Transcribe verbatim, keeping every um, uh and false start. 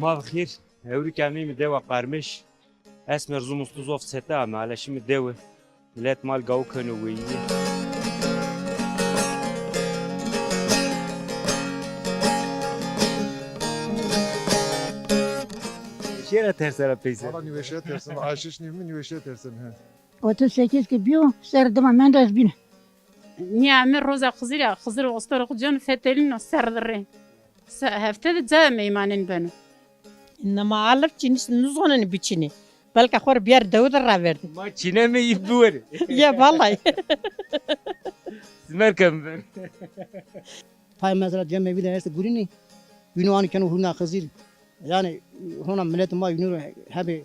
Ma bi xêr, ewrî ke ameyîme dewa Qermiş. Esmer zumû stu zof sete ame, ale şîme dewe. Milet mal gaw keno weyîye. Şêra tersera peyser. Valla nîweşîye tersen, aşiş nîme nîweşîye tersen, he. Otuz sekiz ki bîyo, ser dima mendo ez bîne. Nîyame roza Xizirî ya, Xizir ostorê xo ceno fetelîno ser de rê. Se-, hefte de ca meymanên beno. Nama alif çînî nizonenî biçînî. Belka xo rê biyar dewe de raverdî. Ma çîneme î biwerê. Ya vallahi. Simer kem ben. Pay mesela cem evî de estê gurînî. Wîno anî keno hurna Xizirî. Yanî hona miletê ma wîno ro hebê